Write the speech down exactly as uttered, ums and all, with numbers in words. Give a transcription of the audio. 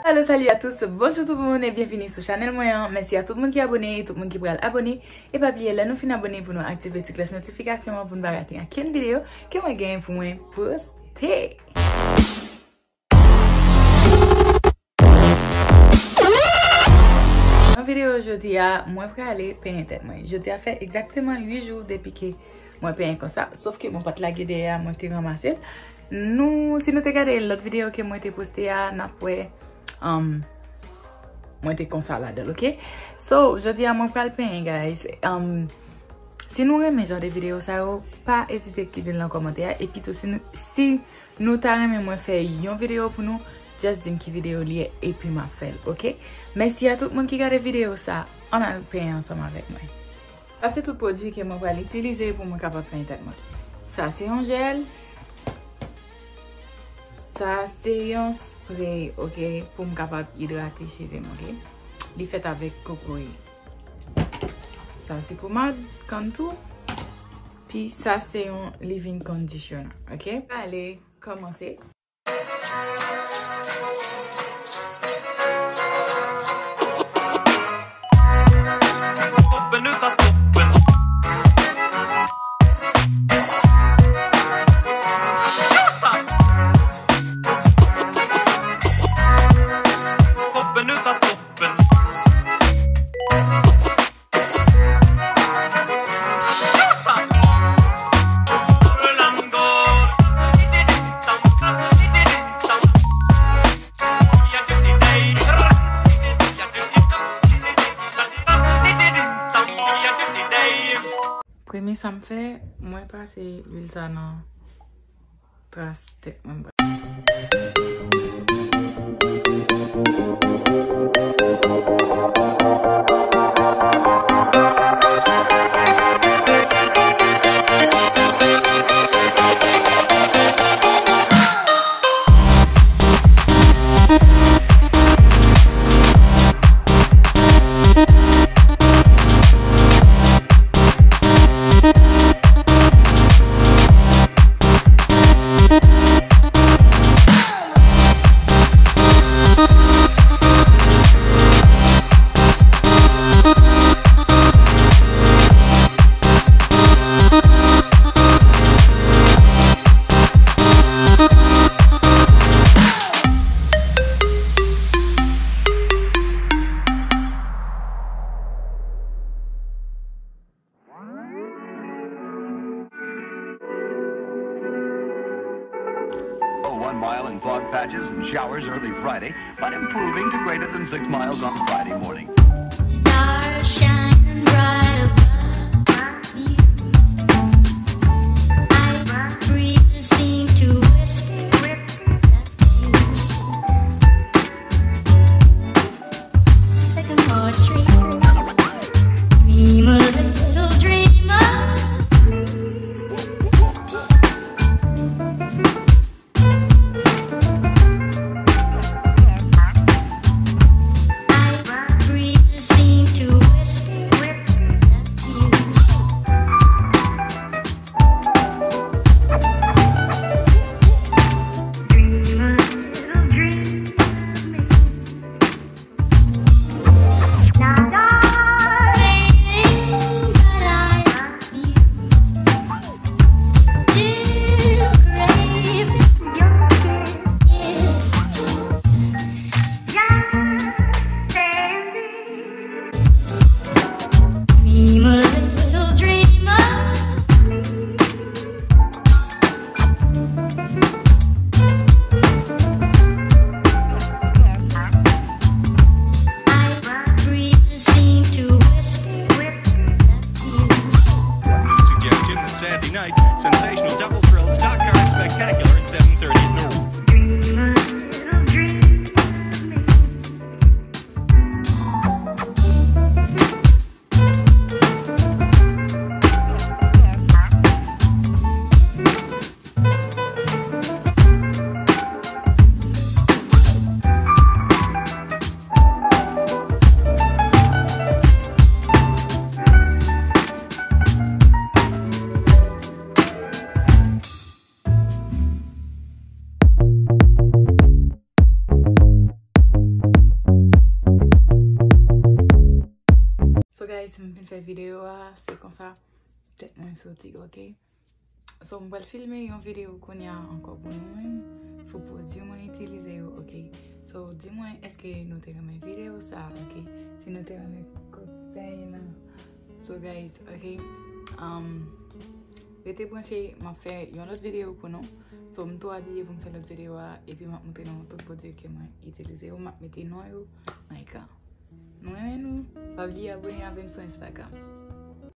Alo, salut à tous, bonjou tout moun e byenvini sou chanèl mwen an. Mèsi a tout moun ki abone e tout moun ki pral abone. E pa bliye, lè nou fin abone, pou nou aktive ti klòch notifikasyon an pou nou pa rate okenn videyo ke mwen gen pou mwen poste. Nan videyo jodi a, mwen prale penyen tèt mwen. Jodi a fè egzakteman uit jou depi ke mwen penyen konsa, sof ke mwen pa t lage dèyè a, mwen te ranmase l. Nou, si nou te gade lòt videyo ke mwen te poste a, n ap wè, um, mwen te konsa ladan l, oke? So, jodi a mwen pral penyen, guys. Um, si nou renmen jan de videyo sa yo, pa ezite kite l nan kòmantè a. Epi tou, si nou, si nou ta renmen mwen fè yon videyo pou nou, just di m ki videyo li ye, epi m ap fè l, oke? Mèsi a tout moun ki gade videyo sa. Ann al penyen ansanm avèk mwen. Sa se tout pwodui ke mwen pral itilize pou mwen kapab penyen tèt mwen. Sa se yon jèl. Sa se yon spray, oke, pou m kapab idrate cheve m, oke? Li fèt avèk kokoye. Sa se pomad, contour. Pi sa se yon leave-in conditioner, oke? Ale, kòmanse. Premye sa m fè, mwen pase lwil sa nan tras tèt mwen. Oh, one mile in fog patches and showers early Friday, but improving to greater than six miles on Friday morning. Stars shining bright above me. Night breezes seem to whisper. Sycamore tree, dream a little dream of. Night breezes seem to whisper. Mwen fè videyo a, se konsa tèt mwen soti, ok? So, mwen pral filme yon videyo kounye a ankò pou nou menm sou pwodui mwen itilize yo, ok? So, di mwen, èske nou te renmen videyo sa, ok? Si nou te renmen kout peny nan. So, guys, ok? Um, rete branche, m ap fè yon lòt videyo pou nou. So, m tou abiye pou m fè lòt videyo a, epi m ap montre nou tout pwodui ke mwen itilize yo, m ap mete non yo nan ekran. Nou renmen nou, pa bliye abone avè m sou Instagram.